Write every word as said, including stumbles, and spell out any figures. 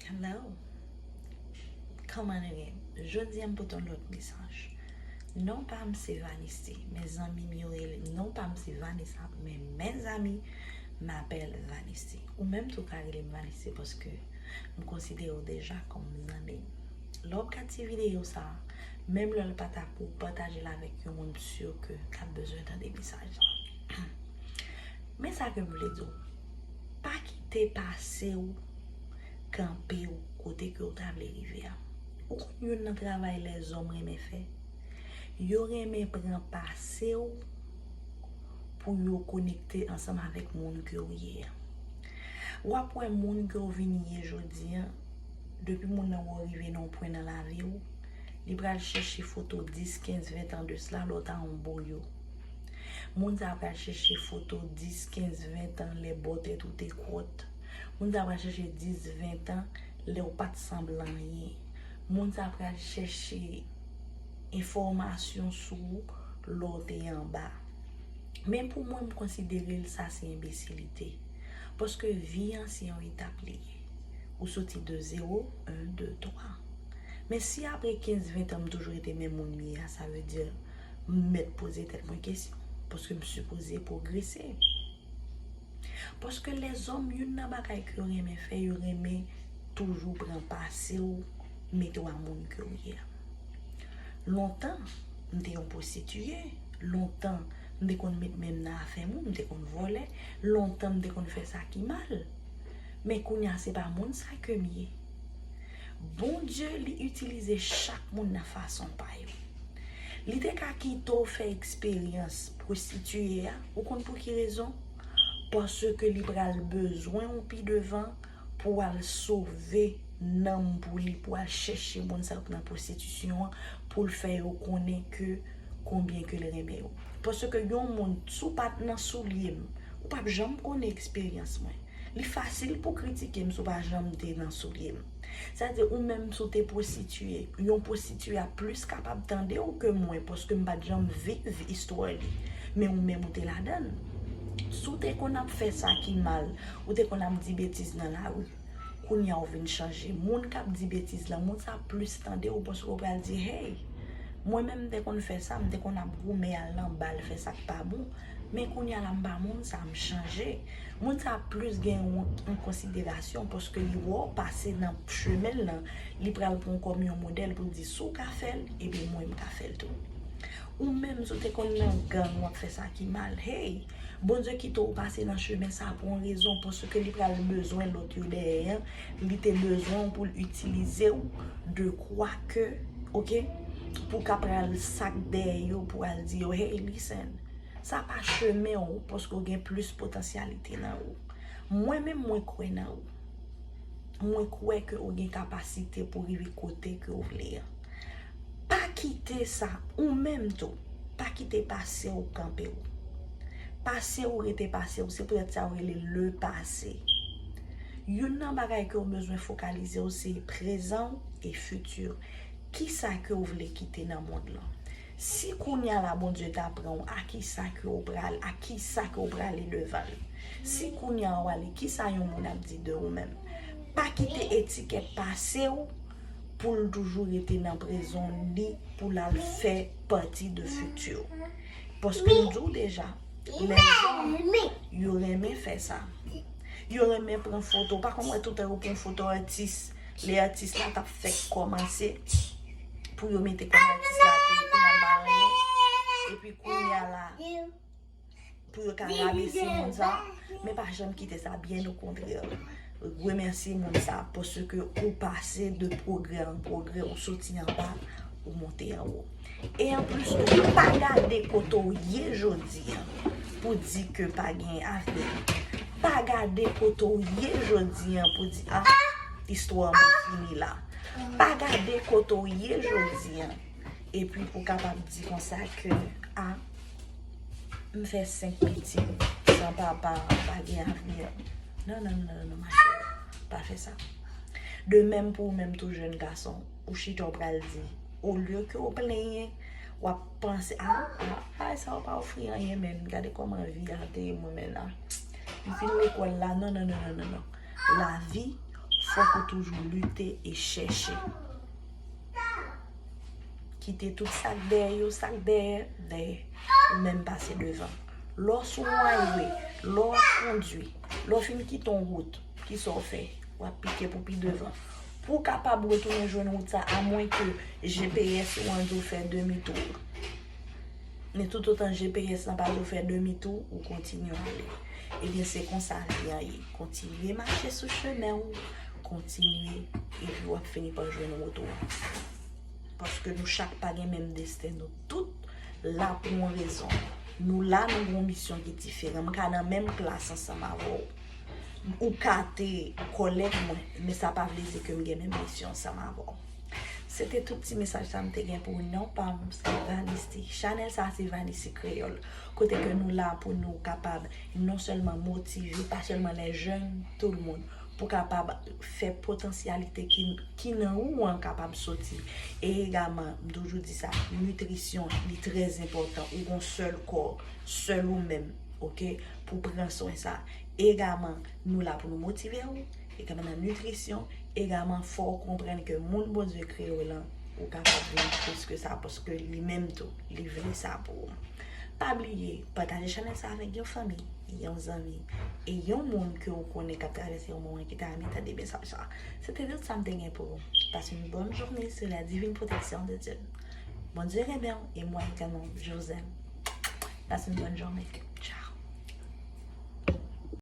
Hello. Kòman nou ye? Jodi a m pote yon lòt mesaj. Non pa m se Vanessa, men zanmi m yo rele non pa m se Vanessa, men mes amis m'appellent Vanessa. Ou menm tou ka rele m Vanessa paske m konsidere w deja kòm zanmi m. Lè w ap gade ti videyo sa, menm lè l pa ta pou w pataje l avèk yon moun, m si ke l ap bezwen tande mesaj sa. Men sa ke m vle di w, pa kite pase w kanpe w kote ke w ta vle rive a. Ou konn youn nan travay lèzòm renmen fè? Yo renmen pran pase w pou yo konekte ansanm avèk moun ke w ye a. W ap wè moun ke w vin ye jodi a, depi moun nan wè w rive nan yon pwen nan lavi w, li pral chèche foto dis, kenz, ven tan de sila lè w ta yon boyo. Moun sa a pral chèche foto dis, kenz, ven tan lè bò tèt ou te kwòt. Moun sa a pral chèche dis, ven tan lè w pa t sanble anyen. Moun sa a pral chèche enfòmasyon sou ou lè w te anba. Men pou mwen, m konsidere l sa se enbesilite. Paske vi an se yon etap li ye. Ou soti de zewo, en, de, twa. Men si apre kenz, ven tan m toujou rete menm moun m ye a, sa vle di m mèt poze tèt mwen kesyon. Paske m sipoze pwogrese. Paske lèzòm, youn nan bagay ke yo renmen fè, yo renmen toujou pran pase w, mete w a moun ke w ye a. Lontan, m te yon pwostitiye. Lontan, m te konn met men m nan afè moun, m te konn vòlè. Lontan, m te konn fè sa ki mal. Men kounye a, se pa moun sa ke m ye. Bondye, li itilize chak moun nan fason pa yo. Li te ka kite w fè eksperyans pwostitiye a. Ou konn pou ki rezon? Paske li pral bezwen w pi devan pou w al sove nanm pou li, pou w al chèche moun sa yo k nan pwostitisyon an, pou l fè yo konnen ke konbyen ke l renmen yo. Paske yon moun, si w pa t nan soulye m, ou p ap janm konnen eksperyans mwen. Li fasil pou kritike m si w pa janm te nan soulye m. Sa vle di, ou menm si w te pwostitiye, yon pwostitiye ap plis kapab tande w ke mwen, paske m pa t janm viv istwa li. Men ou menm ou te ladan l. Si w te konn ap fè sa ki mal, ou te konn ap di betiz nan lari, kounye a w vin chanje. Moun k ap di betiz lan, moun sa ap plis tande w, paske w pral di, hey, mwen menm m te konn fè sa, m te konn ap goumen al nan bal, fè sa k pa bon. Men kounye a la, m pa moun sa, m chanje. Moun sa ap plis gen yon, yon konsiderasyon paske li wè w pase nan chemen l lan, li pral pran w kòm yon modèl pou l di, si w ka fè l, ebyen mwen m ka fè l tou. Ou menm, si w te konn nan gang, w ap fè sa ki mal, hey, Bondye kite w pase nan chemen sa pou yon rezon, paske li pral bezwen lòt yo dèyè an, li te bezwen w pou l itilize w de kwa ke, oke, pou w ka pral sak dèyè yo, pou al di yo, hey, listen, sa pa chemen w, paske w gen plis potansyalite nan ou. Mwen menm, mwen kwè nan ou. Mwen kwè ke ou gen kapasite pou rive kote ke ou vle an. Pa kite sa, ou menm tou, pa kite pase w kanpe w. Pase w rete pase w, se poutèt sa yo rele le pase. Youn nan bagay ke w bezwen fokalize w se prezan w e fiti. Kisa ke w vle kite nan mond lan? Si kounye a la Bondye ta pran w, a kisa ke w pral, a kisa ke w prale devan l? Si kounye a w ale, kisa yon moun ap di de ou menm? Pa kite etikèt pase w pou l toujou rete nan prezon li, pou l al fè pati de fiti w. Paske m di w deja, lèzòm, yo renmen fè sa. Yo renmen pran foto. Pa konn wè toutan yo pran foto atis. Lè atis la t ap fèk kòmanse, pou yo mete kòm atis la te, te nan maryen. Epi kounye a la, pou yo ka rabese moun sa, men pa janm kite sa, byen okontrè. Remèsye moun sa, paske ou pase de pwogrè an pwogrè, ou soti anba, ou monte anwo. E anplis tou, pa gade kote w ye jodi an pou di ke pa gen avni. Pa gade kote w ye jodi an pou di, a, istwa mwen fini la. Pa gade kote w ye jodi an, epi pou kapab di konsa ke, a, m fè senk pitit san papa, pa gen avni. Non, non, non, non, non, machè, pa fè sa. De menm pou ou menm tou, jèn gason, ou chita w pral di, olye ke w plenyen, w ap panse, a, a, a, sa w pa ofri anyen, men gade kòman vi a te ye mwen menm la. M fin lekòl la, non, non, non, non, non, non. Lavi Fòk ou toujou lite e chèche. Kite tout sa k dèyè yo, sa k dèyè, dèyè. Ou menm pase devan. Lè w sou yon highway, lè w ap kondui, lè w fin kite yon wout, kisa w fè? W ap pike pou pi devan. Pou w kapab retounen jwenn wout sa, amwen ke G P S ou an di w fè demi tou. Men toutotan G P S lan pa di w fè demi tou, ou kontinye ale. Ebyen, se konsa vi an ye. Kontinye mache sou chemen w, kontinye, epi w ap fini pa jwenn wout ou an. Paske nou chak pa gen menm desten, nou tout la pou yon rezon. Nou la, nou gen yon misyon ki diferan. M ka nan menm klas ansanm avè w. Ou ka te kòlèg mwen, men sa pa vle di ke m gen menm misyon ansanm avè w. Se te tout ti mesaj sa m te gen pou ou. Non pa m, se Vanisty. Chanèl sa se Vanisty Kreyòl. Kote ke nou la pou nou kapab non sèlman motive, pa sèlman les jeunes, tout le monde, pou kapab fè potansyalite ki, ki nan ou an kapab soti. E egalman, m toujou di sa, nitrisyon, li trè enpòtan. Ou gon sèl kò, sèl ou menm, oke, pou pran swen sa. Egalman, nou la pou nou motive w, egalman nan nitrisyon, egalman fò w konprann ke moun Bondye kreye w lan, ou kapab vin plis ke sa, paske li menm tou, li vle sa pou ou. Pa bliye, pataje chanèl sa avèk yon fanmi, yon zanmi, e yon moun ke w konnen k ap travèse yon moman ki ta renmen tande mesaj sa. Se te tout sa m te gen pou ou. Pase yon bòn jounen sou la divine protection de Dieu. Bondye renmen w, e mwen egalman, je vous aime. Pase yon bòn jounen.